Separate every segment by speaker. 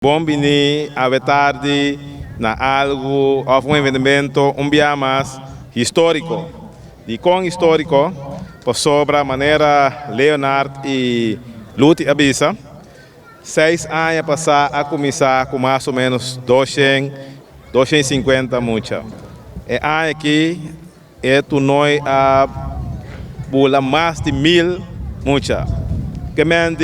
Speaker 1: Bon bini awe tardi na algu òf un evenemento un bia mas históriko. Dikon históriko? Pasobra manera Leonard i Luti a bisa, 6 aña pasá a kuminsá ku mas o ménos 200, 250 mucha. E aña akí e torneo a bula mas di 1000 mucha. Ke men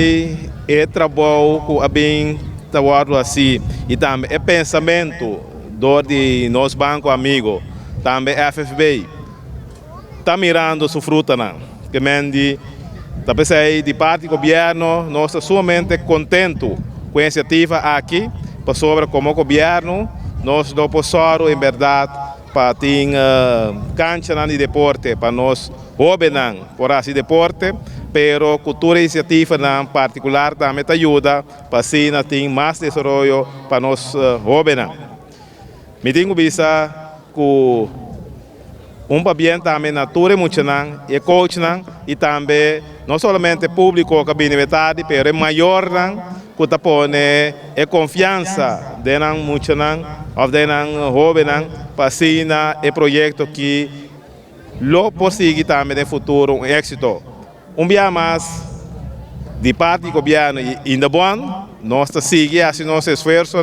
Speaker 1: e trabou ku a bin ta asina i tambe e pensamentu dor di nos banko amigu, tambe FFB, ta mirando su frutanan. Ke men ta p'esei di parti di gobièrnu, nos ta sumamente kontentu ku e inisiativa aki, pasobra komo gobièrnu, nos no por, en berdat, pa tin kancha di deporte pa nos hóbennan por hasi deporte, pero ku tur inisiativa en partikular tambe ta yuda pa asina tin mas desaroyo pa nos hóbennan. Mi tin ku bisa ku un pabien tambe na tur muchanan i coachnan i tambe no solamente públiko ku a bini tardi, pero mayornan ku ta pone e konfiansa den nan muchanan òf den nan hóbennan pa asina e proyekto akí lo por sigui tambe den futuro un éksito. Un dia mas, di parti di gobièrnu i Indebon, nos ta sigui hasi nos esfuerso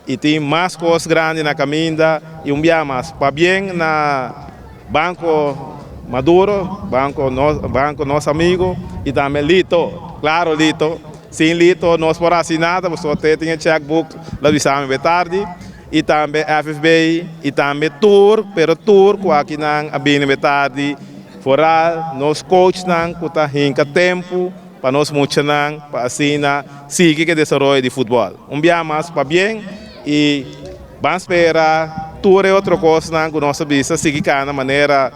Speaker 1: i tin mas kos grandi na kaminda i un dia mas pabien na Banko Maduro, banko nos amigu i tambe Lito, klaro, Lito. Sin Lito no por hasi nada, bo tin checkbook, lo avisá tardi i tambe FFB i tambe tur, pero tur ku akinan a bini tardi, foral nos coachnan ku ta hinka tempu pa nos muchanan pa asina sigui ku desaroyo di futbòl. Un dia mas pabien i ban spera tur otro kos ku nos bisa sigui kana manera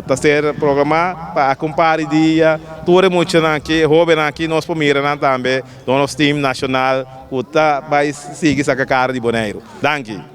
Speaker 1: ta ser programá pa akompañá dia tur muchanan akí, hóbennan akí, nos por mira tambe nos team nashonal ku ta bai sigui saka kara di Boneiru. Danki.